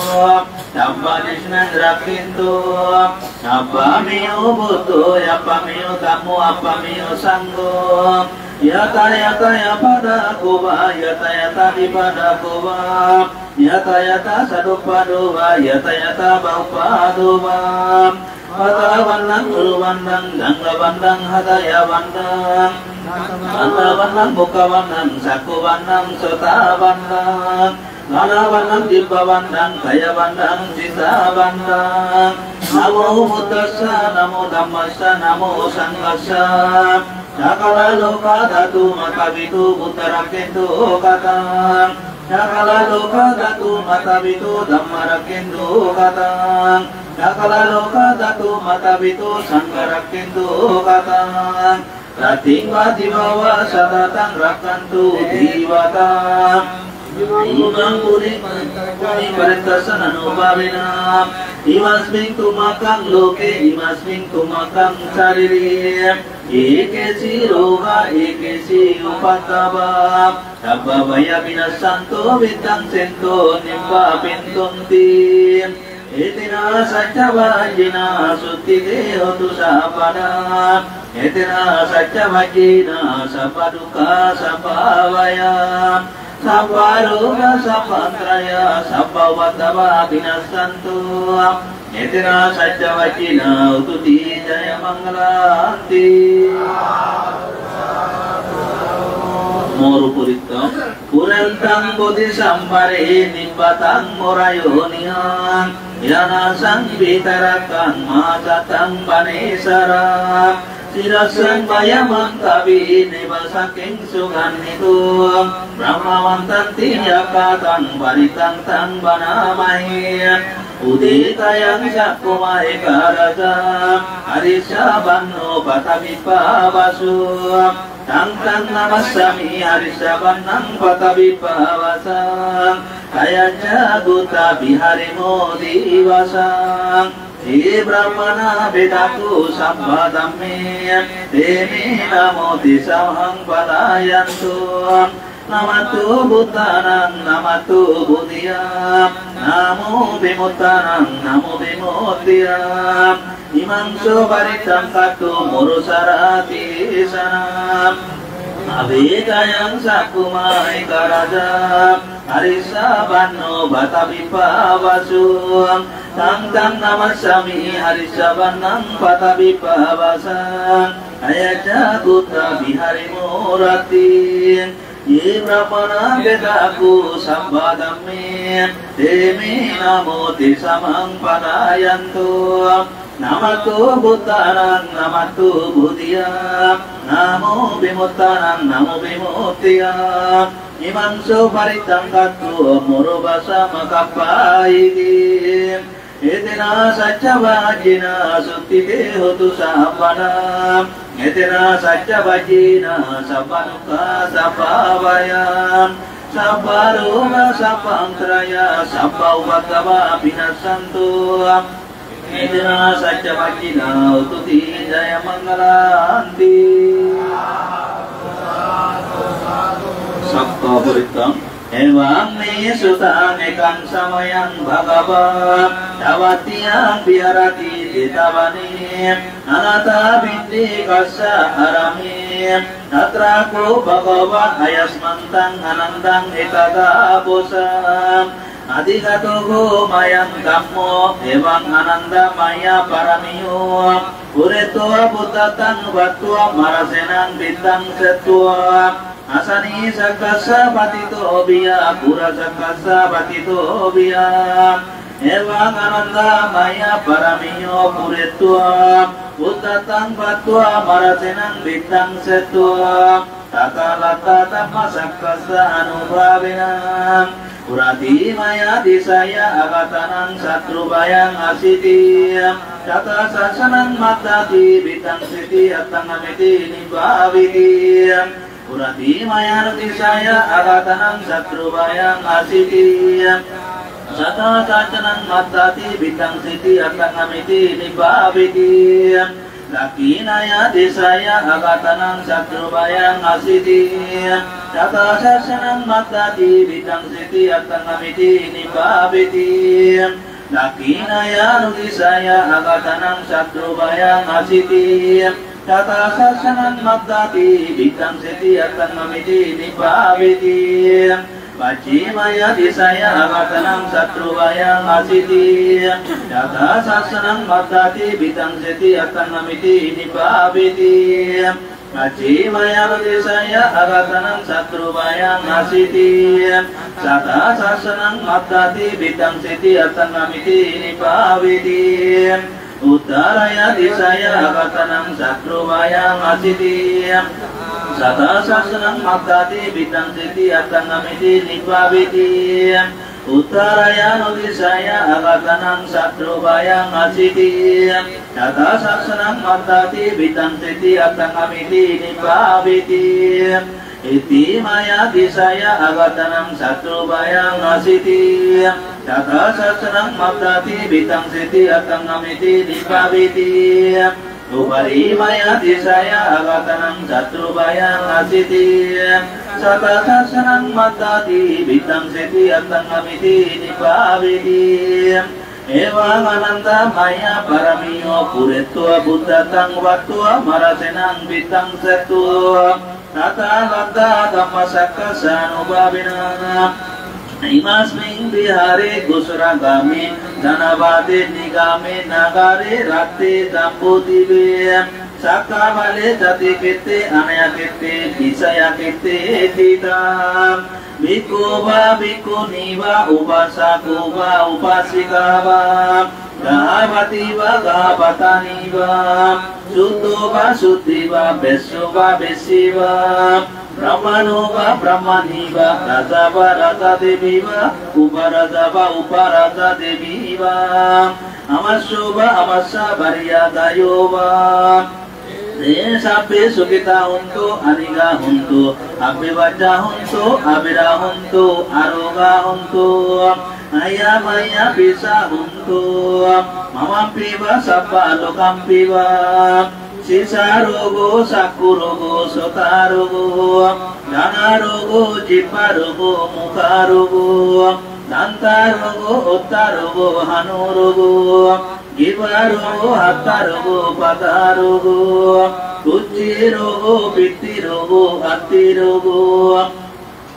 sabba disā nānyaṃ rakkhentu. Appamāyo buddho, appamāyo dhammo, appamāyo saṅgho. Yathā yathā appādako vā, yathā yathā vipādako vā, yathā yathā saduppādo vā, yathā yathā bahupādo vā. Vātavandhaṃ uruvaṇṇaṃ, gaṅgāvandhaṃ hadayavandhaṃ, kantavandhaṃ bhukkhāvandhaṃ, sakkhuvandhaṃ sotāvandhaṃ, ghānavandhaṃ jibbhavandhaṃ, kāyavandhaṃ sīsavandhaṃ. Namo buddhassa, namo dhammassa, namo saṅghassa. Sakala lokadhātu mātāpitu buddhā rakkhentu kathaṃ. Sakala lokadhātu mātāpitu dhammā rakkhentu kathaṃ. Sakala lokadhātu mātāpitu saṅghā rakkhentu kathaṃ. Rattiṃ vā divaṃ vā sadā taṃ rakkhantu devatā. Imaṃ puññakkhettaṃ imaṃ puññakkhettaṃ puññakkhettaṃ puññaparitaṃ anubhāvena imasmiṃ tumhākaṃ loke imasmiṃ tumhākaṃ sarīre ye keci rogā ye keci upaddavā sabbā bhayā vinassantu viddhaṃ sentu nibbāpentu nti. Etena saccavajjena sotthi te hotu sabbadā. Etena saccavajjena sabbadukkhā sabbabhayā sabbarogā sabbantarāyā sabba upaddavā vinassantu. Etena saccavajjena hotu te jayamaṅgalanti. Moru purittaṃ. Pūrentaṃ bodhisambhāre nibbātaṃ morayo niyā. Yānāsaṃ vītarāgaṃ mahāsataṃ vane sarā. Sirasang vayamantavi neva sakkesu gandhitum. Brahmavantanti yakkhataṃ parittaṃ taṃ vanamāhi. Uditayaṃ cakkhumā ekā rājā harissavaṇṇo paṭhavippabhāso. Taṃ taṃ namassāmi harissavaṇṇaṃ paṭhavippabhāsaṃ. Tayajja guttā viharemu divasaṃ. Ye brāhmaṇā vedagu sabbadhamme, te me namo tesāhaṃ pālayantu. Namatthu buddhānaṃ namatthu bodhiyā, namo vimuttānaṃ namo vimuttiyā. Imaṃ so parittaṃ kattu moro sārā tesaṃ. Uditayaṃ cakkhumā ekā rājā harissavaṇṇo paṭhavippabhāso. Taṃ taṃ namassāmi harissavaṇṇaṃ paṭhavippabhāsaṃ. Tayajja guttā viharemu rattiṃ. Ye brāhmaṇā vedagu sabbadhamme, te me namo tesāhaṃ pālayantu. Namatthu buddhānaṃ namatthu bodhiyā, namo vimuttānaṃ namo vimuttiyā. Imaṃ so parittaṃ kattu moro vāsamakappayīti. Etena saccavajjena sotthi te hotu sabbadā. Etena saccavajjena sabba dukkhā sabba bhayā sabba rogā sabba antarāyā sabba upaddavā vinassantu. Etena saccavajjena hotu te jayamaṅgalanti. Sakka parittaṃ. Evaṃ me sutaṃ ekaṃ samayaṃ bhagavā Savattiyaṃ viharati jetavane Anāthapiṇḍikassa ārāme. Tatra kho bhagavā āyasmantaṃ ānandaṃ etadavoca. Adhigato kho mayaṃ dhammo evaṃ ānanda mayā pāramiyo pūretvā bhūtatvaṃ patvā mārasenaṃ vittaṃ setvā. Asani sakkassa paṭitto viya, pura sakkassa paṭitto viya. Evaṃ ānanda mayā pāramiyo pūretvā bhūtatvaṃ patvā mārasenaṃ vittaṃ setvā. Tatra laddhā dhammasaṅghassa ānubhāvena puratimāya disāya āgatānaṃ satru bhayaṃ asīti. Tathā sāsanaṃ mattāti vittaṃ seti attaṃ ameti nibbāveti. Puratimāya disāya āgatānaṃ satru bhayaṃ asīti. Tathā sāsanaṃ mattāti vittaṃ seti attaṃ ameti nibbāveti. Dakkhiṇāya disāya āgatānaṃ satru bhayaṃ asīti. Tathā sāsanaṃ mattāti vittaṃ seti attaṃ ameti nibbāveti. Dakkhiṇāya anudisāya āgatānaṃ satru bhayaṃ asīti. Tathā sāsanaṃ mattāti vittaṃ seti attaṃ ameti nibbāveti. Pacchimāya disāya āgatānaṃ satru bhayaṃ asīti. Tathā sāsanaṃ mattāti vittaṃ seti attaṃ ameti nibbāveti. Pacchimāya anudisāya āgatānaṃ satru bhayaṃ asīti. Tathā sāsanaṃ mattāti vittaṃ seti attaṃ ameti nibbāveti. Uttarāya disāya āgatānaṃ satru bhayaṃ asīti. Tathā sāsanaṃ mattāti vittaṃ seti attaṃ ameti nibbāveti. Uttarāya anudisāya āgatānaṃ satru bhayaṃ asīti. Tathā sāsanaṃ mattāti vittaṃ seti attaṃ ameti nibbāveti. Heṭṭhimāya disāya āgatānaṃ satru bhayaṃ asīti. Tathā sāsanaṃ mattāti vittaṃ seti attaṃ ameti nibbāveti. Uparimāya disāya āgatānaṃ satru bhayaṃ asīti. Tathā sāsanaṃ mattāti vittaṃ seti attaṃ ameti nibbāveti. Evaṃ ānanda mayā pāramiyo pūretvā bhūtatvaṃ patvā mārasenaṃ vittaṃ setvā. Tathā laddhā dhammasaṅghassa ānubhāvena imāsmiṃ vihāre gosaragāme dhanavāde nigāme nāgare raṭṭhe jambudīpe sakkabaḷe jātikhette anāyakhette vijayakhette ṭhitā. Bhikkhu vā bhikkhunī vā upāsako vā upāsikā vā Gahapati va gahapatani va, suddho va suddhi va, vesyo va vesyi va, brahmano va brahmani va, raja va raja devi va, uparaja va uparaja devi va, amassa va amassa bariya dayo va. Te sabbe sukhita hontu, anigha hontu, abbhivajja hontu, avera hontu, arogha hontu, ayamaya pisa hontu, mamampi va sabba lokampi va. Sisa rogo, sakku rogo, sota rogo, ghana rogo, jibba rogo, mukha rogo, danta rogo, otta rogo, hanu rogo, giba rogo, hatta rogo, pada rogo, kuchi rogo, pitti rogo, atti rogo,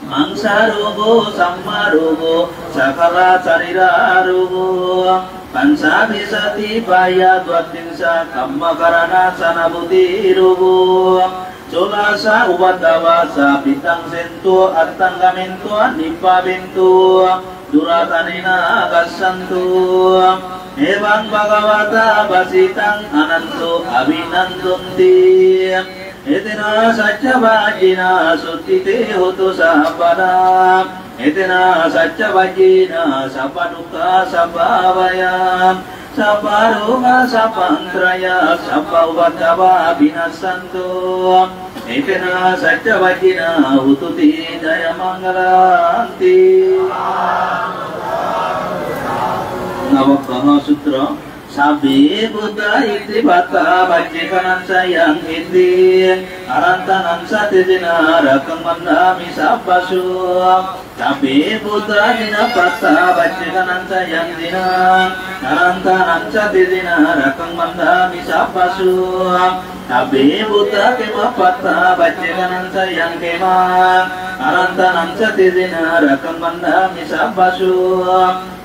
mangsa rogo, samma rogo, sakala sarira rogo, pancha visati paya dvattingsa kamma karana sanabhuti rogo, solasa upaddavasa pittang sento attang gamento nibbavinto duratanena gassantu. Evaṃ bhagavata bhāsitaṃ ananto abhinandunti. Etena saccavajjena sotthi te hotu sabbadā. Etena saccavajjena sabba dukkha sabba bhaya sabba roga sabba antarāyā sabba upaddavā vinassantu. Etena saccavajjena hotu te jayamaṅgalanti. Navaggaha sutra. Sabbe buddhā iti paṭṭhapaccekanānañca yaṃ kiñci, anantānañca tejena rakkhaṃ bandhāmi sabbaso. Sabbe buddhā jinapaṭṭhapaccekanānañca yaṃ jinaṃ, anantānañca tejena rakkhaṃ bandhāmi sabbaso. Sabbe buddhā khemapaṭṭhapaccekanānañca yaṃ khemaṃ, anantānañca tejena rakkhaṃ bandhāmi sabbaso.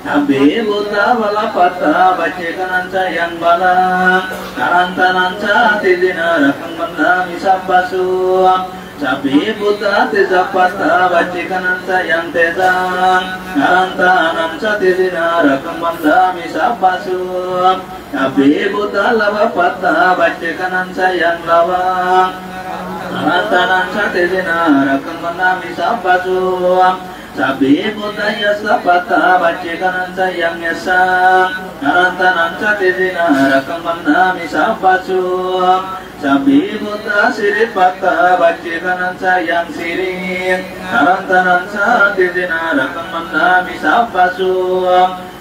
Sabbe buddhā balapaṭṭhapaccekanānañca yaṃ balaṃ, anantānañca tejena rakkhaṃ bandhāmi sabbaso. Sabbe buddhā tejapaṭṭhapaccekanānañca yaṃ tejaṃ, anantānañca tejena rakkhaṃ bandhāmi sabbaso. Sabbe buddhā lābhapaṭṭhapaccekanānañca yaṃ lābhaṃ, anantānañca tejena rakkhaṃ bandhāmi sabbaso. Sabbe buddhā yasapaṭṭhapaccekanānañca yaṃ yasaṃ, anantānañca tejena rakkhaṃ bandhāmi sabbaso. Sabbe buddhā siripaṭṭhapaccekanānañca yaṃ siriṃ, anantānañca tejena rakkhaṃ bandhāmi sabbaso.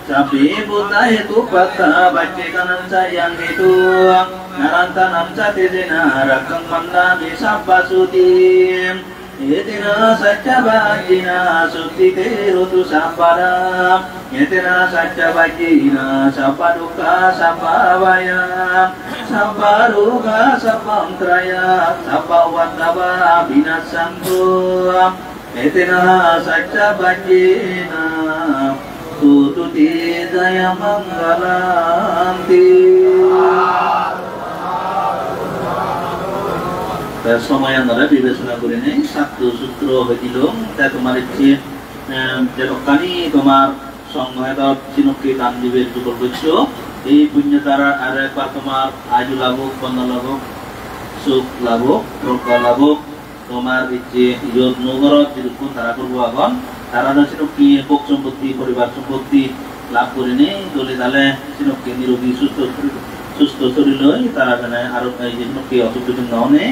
Sabbe buddhā hetupaṭṭhapaccekanānañca yaṃ hetuṃ, anantānañca tejena rakkhaṃ bandhāmi sabbaso ti. Etena saccavajjena sotthi te hotu sabbadā. Etena saccavajjena sabba dukkha sabba bhaya sabba roga sabba antarāyā sabba upaddavā vinassantu. Etena saccavajjena hotu te jayamaṅgalanti. Te somoyanore bibesona gurinei satto sutro hoi dilung. Te tomar icche, em, jedokkani tomar songho hedot sinokke dan diber jugol goccho, ei punyo dara aro ekbar tomar aju labuk, bonno labuk, suk labuk, progga labuk, tomar icche iyot nuo gorot jidukkun tara purbo agon, tara do sinokke bhog sompotti, poribar sompotti lab gurinei dole dale sinokke nirogi susto, susto soriloi tara jene aro ei je sinokke osuk bisuk no onei,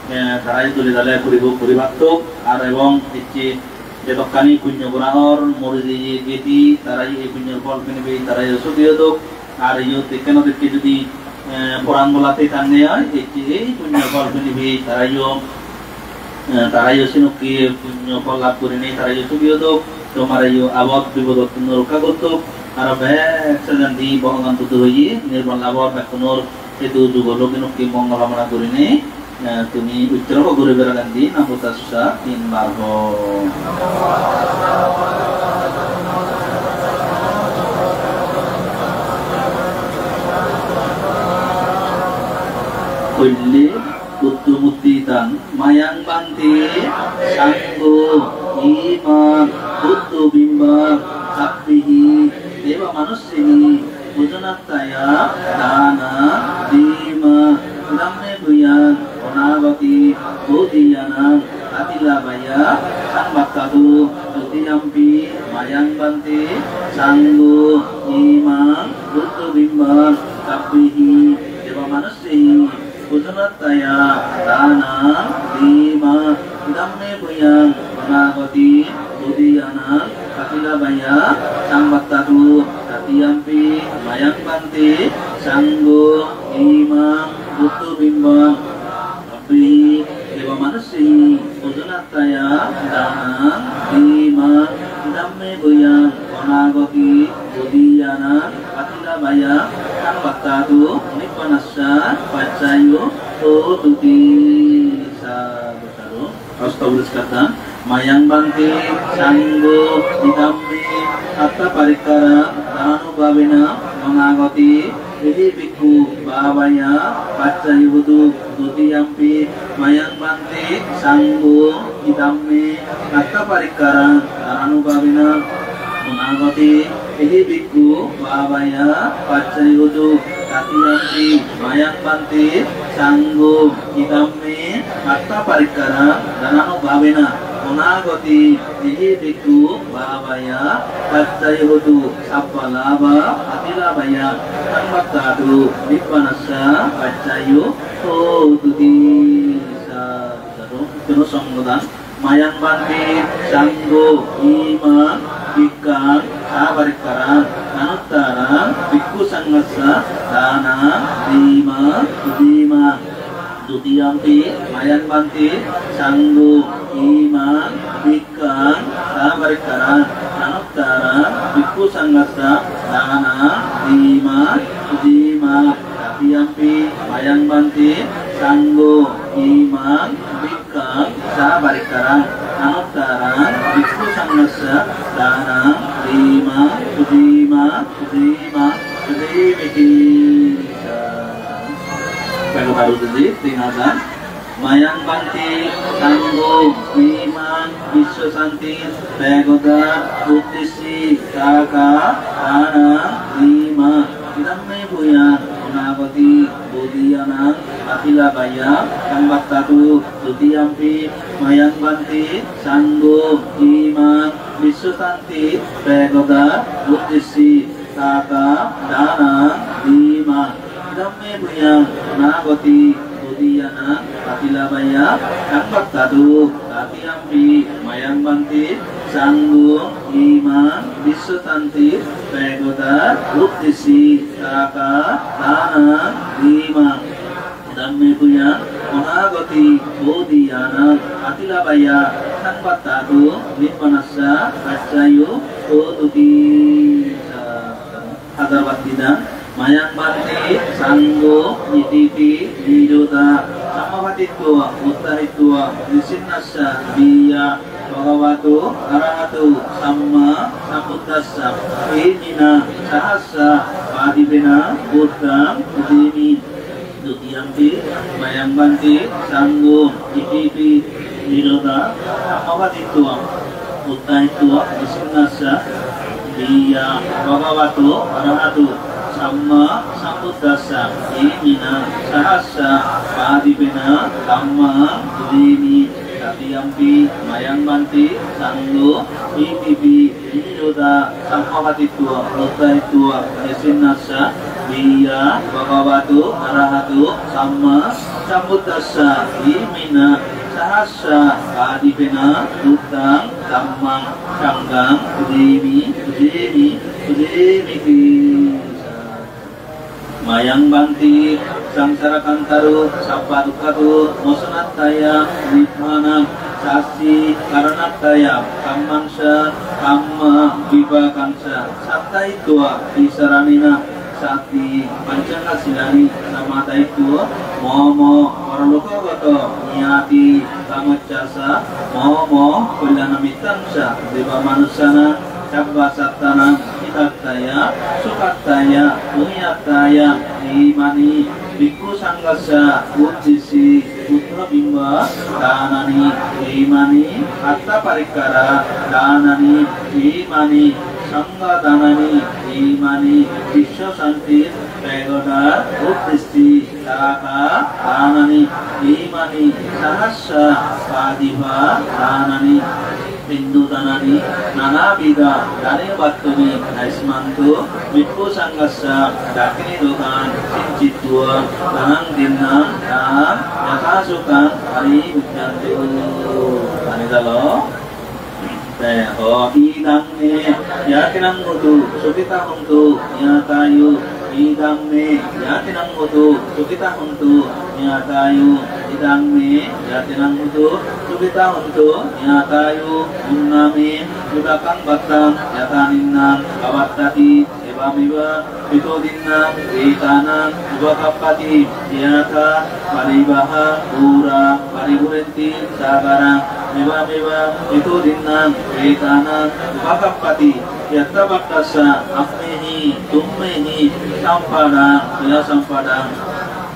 eh, tara dole dale puribhog guri pattok. Ar ebong icche jedokkani punyo gora or, mori jeye geti, tarayo ei punyor phol penibe, tarayo sugi odok. Ar iyot ekkeno dekke judi, eh, poran bola te tanne oi, ecche ei punyor phol penibe, tarayo, eh, tarayo sinokke punyo phol lab gurinei tarayo sugi odok, tomareyo abot bipodottun rokka gottok. Aro bek sajandi Bhogoban Buddho hoye, nirban labor bekkunor hetu jugo loge nokke mongol hamona gurinei, eh, tumi uttoro guri beragandi Namo tassa tinbar ho. Hoile Buddho murti dan mayaṃ bhante saṅgho imaṃ Buddho bimbhaṃ sabbehi deva manussini Nattaya dana dima. Idamme bhuyan anagati bodhiyana patilabhaya samvattatu. Dutiyampi mayang bhante sangho imang buddho bimbang sabbehi deva manussehi pujanatthaya dana dima. Idamme bhuyan anagati bodhiyana patilabhaya samvattatu. Tatiyampi mayang bhante sangho imang buddho bimbang sabbehi deva manussehi pujanatthaya dana dima. Idamme bhuyan anagati bodhiyana patilabhaya samvattatu nibbanassa paccayo hotuti. Sadhu sadhu. Osto puriskar dan. Mayang bhante sangho idamme atta parikkara dananubhavena anagati ehi bhikkhu bhavaya paccayo hotu. Dutiyampi mayang bhante sangho idamme atta parikkara dananubhavena anagati ehi bhikkhu bhavaya paccayo hotu. Tatiyampi mayang bhante sangho idamme atta parikkara dananubhavena anagati ehi bhikkhu bhavaya paccayo hotu. Sabba labha patilabhaya samvattatu nibbanassa paccayo hotuti. Sadhu sadhu. Kono songgodan. Mayang bhante sangho imang bhikkhang saparikkarang anuttaraṃ bhikkhu saṅghassa dānaṃ dīmaṃ sudīmaṃ. Dutiyampi mayang bhante sangho imang bhikkhang saparikkarang anuttaraṃ bhikkhu saṅghassa dānaṃ dīmaṃ sudīmaṃ. Tatiyampi mayang bhante sangho imang bhikkhang saparikkarang anuttaraṃ bhikkhu saṅghassa dānaṃ dīmaṃ sudīmaṃ sudīmaṃ sudīmiti. Pego baru tuji, tingadan. Mayang bhante sangho imang vissva santi pegoda uddisi sākā dānaṃ dīmaṃ. Idamme bhuyaṃ anāgati bodhiyānaṃ patilabhaya saṃvattatu. Dutiyampi mayang bhante sangho imang vissva santi pegoda uddisi sākā dānaṃ dīmaṃ. Idamme bhuyaṃ anāgati bodhiyānaṃ patilabhaya saṃvattatu. Tatiyampi mayang bhante sangho imang vissva santi pegoda uddisi sākā dānaṃ dīmaṃ. Idamme bhuyaṃ anāgati bodhiyānaṃ patilabhaya saṃvattatu nibbanassa paccayo hotuti. Adarvatti dan. Mayang bhante sangho itipi nirodha sammapatitva uṭṭhahitvā nisinnassa viya bhagavato arahato sammāsambuddhassa imina sahassa pādipena buddhaṃ pūjemi. Dutiyampi mayang bhante sangho itipi nirodha sammapatitva uṭṭhahitvā nisinnassa viya bhagavato arahato sammāsambuddhassa imina sahassa pādipena buddhaṃ pūjemi. Tatiyampi mayang bhante sangho itipi nirodha sammapatitva uṭṭhahitvā nisinnassa viya bhagavato arahato sammāsambuddhassa imina sahassa pādipena buddhaṃ dhammaṃ saṅghaṃ pūjemi pūjemi pūjemiti. Mayang bhante saṃsārakantaro sabbadukkhato mocanatthāya nibbānasacchikaraṇatthāya kammañca kammavipākañca sattahitva tīsaranena sati pañcañña sīlāni samādāyitva mama paralokagato ñātikāmacca mama kalyāṇamittañca devamanussānaṃ sabba sattānaṃ hitatthāya sukhāya puññatthāya imāni bhikkhu saṅghassa uddisi buddha bimba dānāni imāni atta parikkara dānāni imāni Sangha danani imani vishwa santi pagoda uddishti daka danani imani sahassa padipa danani pindu danani nanabidha dani vattuni ayushmantu bhikkhu sanghassa dakkhini dokan sinchitva danang dinnang dang yathasukang paribhujjantu. Ani dalo. Te ho idang me yatinang hotu sukhita hontu nyatayu. Idang me yatinang hotu sukhita hontu nyatayu. Idang me yatinang hotu sukhita hontu nyatayu. Unna me udakang battang yataninnang pavattati. Evameva pito dinnang etanang upakappati. Yatha paribaha pura paripurenti sagarang. Evameva pito dinnang etanang upakappati. Yattha pattassa ammehi tummehi sampadang tuya sampadang.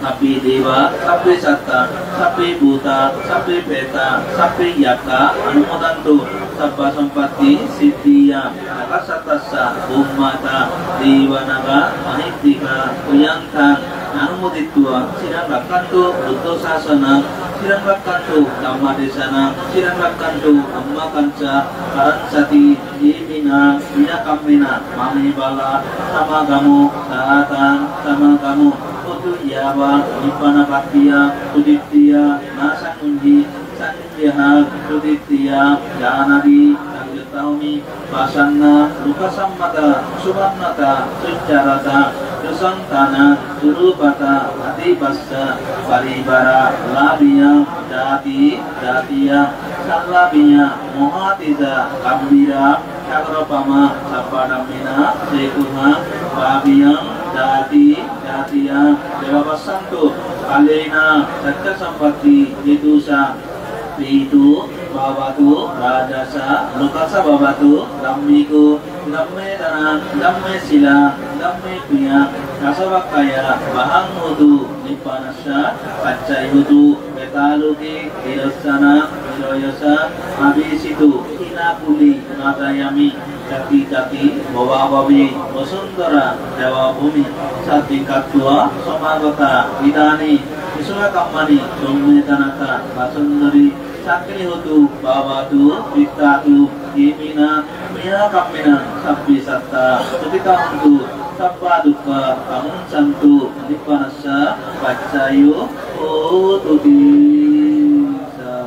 Sabbe deva sabbe satta sabbe bhuta sabbe preta sabbe yakka anumodantu sabba sampatti siddhiya. Akasattassa bhummata devanaga mahiddhika. Tuyantang anumoditvā sirang rakkhantu buddho sāsanam, sirang rakkhantu dhamma desanam, sirang rakkhantu dhamma kañca karañcati. Imina mina kammena mame bala samagamo sātaṃ samagamo hotu yāva nibbānapattiya sudittiya. Na saññuññi saññuññehaṃ sudittiya jānāti saññuttā homi. Pāsannā lokasāmmatā suvaṇṇatā sucārātā susaṇṭhānā surūpatā adhipassa parivārā lābhiyaṃ jāti jātiyaṃ sallābhiyaṃ mohātejā gambhīrā sagarapamā sabba dhammena sekhuhaṃ bhāviyaṃ jāti jātiyaṃ. Devā passantu kālena saccasampatti hetusa. Pito bhavatu rājasa lokassa bhavatu dhammiko. Idam me danaṃ idam me sīlaṃ idam me puññaṃ dasavakkāya vahaṃ hotu nibbānassa paccayo hotu. Petā loke tirossānaṃ nirayasā abhisitu hīnā kulī nātayāmi. Jāti jāti bhavā bhavī vasundharā devabhūmi. Jātiṃ katvā samāgatā idāni visvakammāni tumhe janatā vasundharī. Sakkhini hotu bhavatu tiṭṭhatu iminā puññakammena sabbe sattā sukhitā hontu sabbadukkhā pamuñcantu nibbānassa paccayo hotu. Sa-